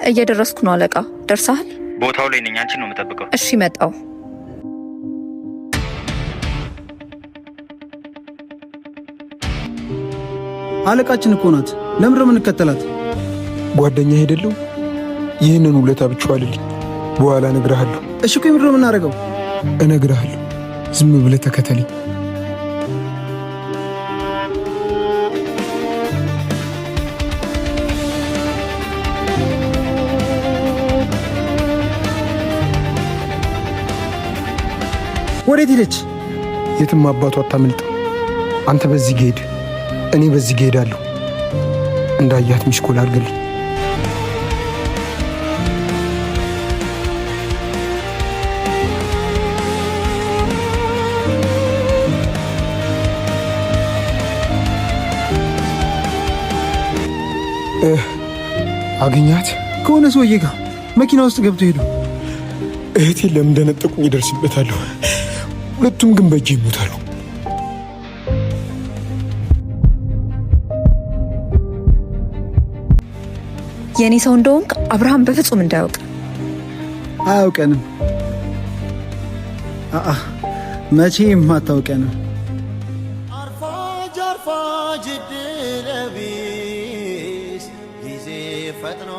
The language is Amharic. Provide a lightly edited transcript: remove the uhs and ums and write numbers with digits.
እየደረስኩ ነው አለቃ። ደርሰሃል? ቦታው ላይ ነኝ። አንቺን ነው የምጠብቀው። እሺ መጣው። አለቃችን እኮ ናት። ለምንድን ነው የምንከተላት? ጓደኛ ሄደለው ይህንን ውለታ ብቻ አልልኝ። በኋላ እነግርሃለሁ። እሺ ቆይ ምንድን ነው የምናደርገው? እነግርሃለሁ። ዝም ብለህ ተከተለኝ። ወዴት ሄደች? የትም አባቱ አታመልጥም። አንተ በዚህ ሄድ፣ እኔ በዚህ ሄዳለሁ። እንዳያት missed call አድርግልኝ። አገኛት ከሆነ ሰውዬ ጋር መኪና ውስጥ ገብቶ ሄዱ። እህቴን ለምን እንደነጠቁኝ ይደርስበታለሁ። ሁለቱም ግን በእጄ ይሞታሉ። የእኔ ሰው እንደሆንክ አብርሃም በፍጹም እንዳያውቅ። አያውቀንም። አአ መቼም አታውቀንም። አርፋጅ አርፋጅ ዕድለ ቢስ ጊዜ ፈጥኖ